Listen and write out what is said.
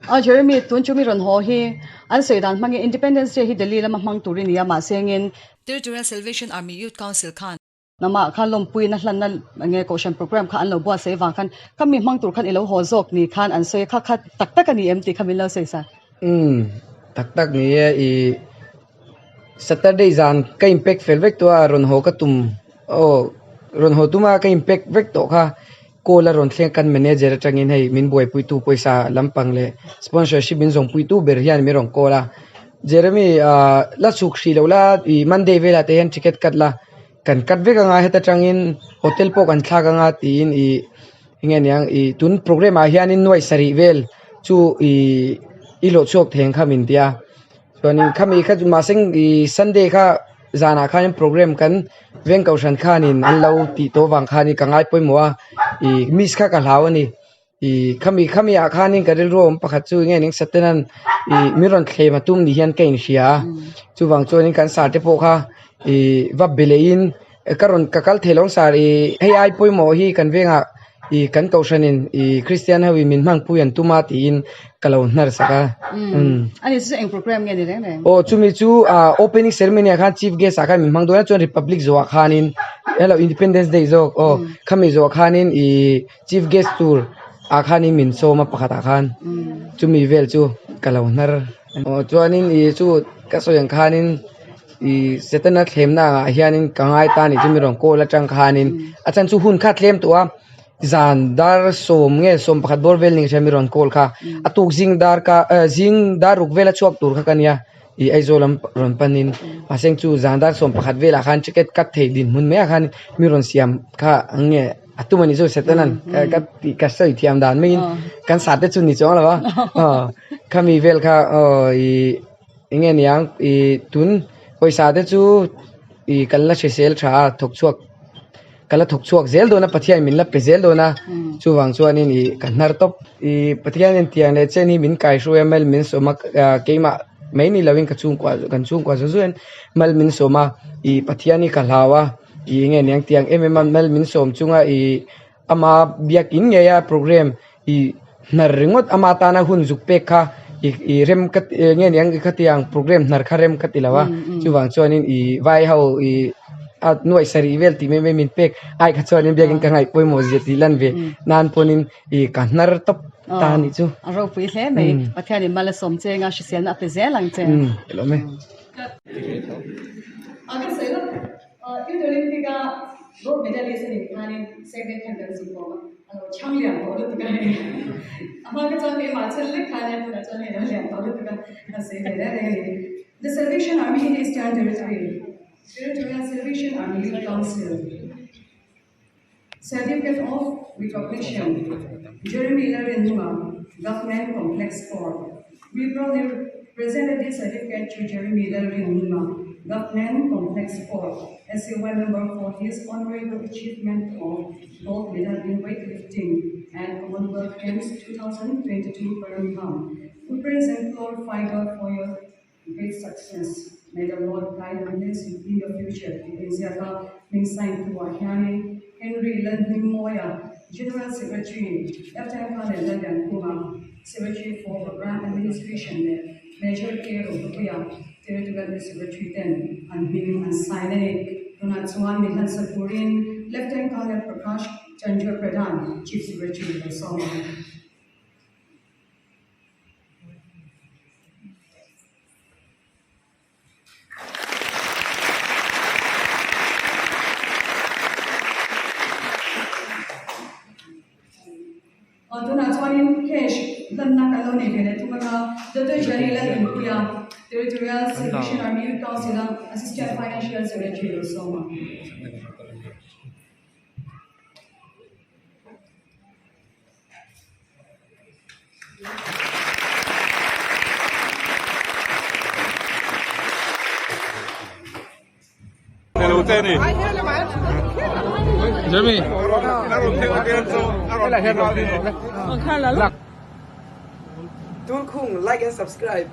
A Jeremy, tun chu mi rawn haw hi an sawi dan hmangin Independence Day hi Delhi lama hmang tur i ni a, mahse engin Territorial Salvation Army Youth Council khan Namah khan lawmpuina hlanna nge kohhran program kha an lo buatsaih avang khan ka mi hmang tur khan i lo haw zawk ni khan an sawi a, kha kha tak tak a ni em tih kha min lo sawi sa. Umm, tak tak ni e, i Saturday zan ka in pack fel vek tawh a, rawn haw ka tum aw rawn haw tum a ka in pack vek tawh kha call a rawn thleng kan manager atangin hei min buaipuitu pawisa lampang leh sponsorship min zawngpuitu ber hian min rawn call a, Jeremy ah la chhuk hrih loh la i Monday velah te hian ticket cut la. Kan cut vek anga heta tangin hotel pawh kan thlak anga tiin ih enge niang ih tun program ah hianin nuai sarih vel chu ih i hlawh chhuak thei ang kha min tia chuanin khami kha chu mahse ih sunday kha zanah khanin program kan veng kohhran khanin an lo tih tawh vang khanin ka ngai pawimawh a ih miss kha ka hlau a ni. Ih khami khami ah khanin ka rilru awm pakhat chu enge ning Satanan ih min rawn thlem a tum ni hian ka inhria a chuvang chuanin kan sar te pawh kha ih va be leh in ka rawn ka kal thei lo ang sar ih hei ai pawimawh hi kan vengah ih kan kohhranin ih Kristian ho in min hmangpui an tum a tiin ka lo hnar sak a umm. Ani chu eng program nge ni reng reng? Aw chumi chu ah opening ceremony ah khan chief guest ah khan min hmang dawn a chuan Republic zawhah khanin hello Independence Day zawk aw khami zawhah khanin ih Chief guest tur ah khanin min sawm a pakhat ah khan chumi vel chu ka lo hnar aw chuanin ih chu ka sawi ang khanin ih setana thlemna ah hianin ka ngai ta anih chu mi rawn call atang khanin a chhan chu hun kha tlem tawh a zan dar sawm nge sawm pakhat bawr vel ni hria mi rawn call kha a tuk zing dar ka eh zing dar ruk vela chhuak tur kha ka nia ih Aizawl lam rawn panin mahse chu zan dar sawm pakhat velah khan ticket cut theih dinhmun mai ah khan mi rawn siam kha ang nge. A tum a ni chu Satanan ka tih ka sawi thiam dan maiin kan sate chu ni chuang lo a khami vel kha aw ih eng nge niang ih tun pawisa te chu ih kan la hrisel tha a thawk chhuak ka la thawk chhuak zel dawn a Pathian min la pe zel dawn a chuvang chuanin ih ka hnar tawp ih Pathianin tiang leh chen hi min kaihruai a mal min sawm a keimah mai ni lovin ka chhungkua kan chhungkua zawng zawngin mal min sawm a ih Pathian hi ka hlau a. Ih nge niang tiang em em a mal min sawm chunga ih ama biakin ngei a program ih hnar ringawt ama tana hun zuk pek kha ih ih rem ka nge niang khatiang program hnar kha rem ka ti lo a chuvang chuanin ih vai ho ih a nuaih sarih vel tih mai mai min pek ai kha chuanin biakin ka ngaih pawimawh zia tih lan ve nan pawnin ih ka hnar tawp ta a nih chu. A ropui hle mai Pathianin mal a sawm che anga hriselna a pe zel ang che. Umm hlawm e. Youth Olympic-a gold medalist a nih khanin segment khan kan zuk bawk a, a lo chhang lian tawh lutuk a hei. A hma kha chuan keimah chhan lek khan nia tunah chuan hei a lo lian tawh lutuk a, kan sawi ve reng reng a ni. The Salvation Army in Eastern Territory, Territorial Salvation Army Youth Council, Certificate of Recognition, Jeremy Lalrinnunga, Government Complex Corps. We proudly present this certificate to Jeremy Lalrinnunga, Government Complex Corps, SUY member for his honorable achievement of gold medal in weightlifting at Commonwealth Games 2022 Birmingham. We praise and glorify God for your great success. May the Lord guide and bless you in your future tih a inziak a, hming sign tu ah hianin Henry Lalhmingmawia, General Secretary, Lieutenant Colonel Lalliankhuma, Secretary for Programme Administration leh Major K Rohlupuia, Territorial Secretary ten an hming an sign a ni. Tunah chuan mi hlansa turin Lieutenant Colonel Prakash Chandra Pradhan, Chief Secretary lo sawm ang. Aw tunah chuanin cash hlanna kan lo nei ve leh thung anga Doctor Jerry Lalrinpuia, Territorial Salvation Army Youth Council-a Assistant Financial Secretary lo sawm a. Jeremy. Tunkhung like and subscribe.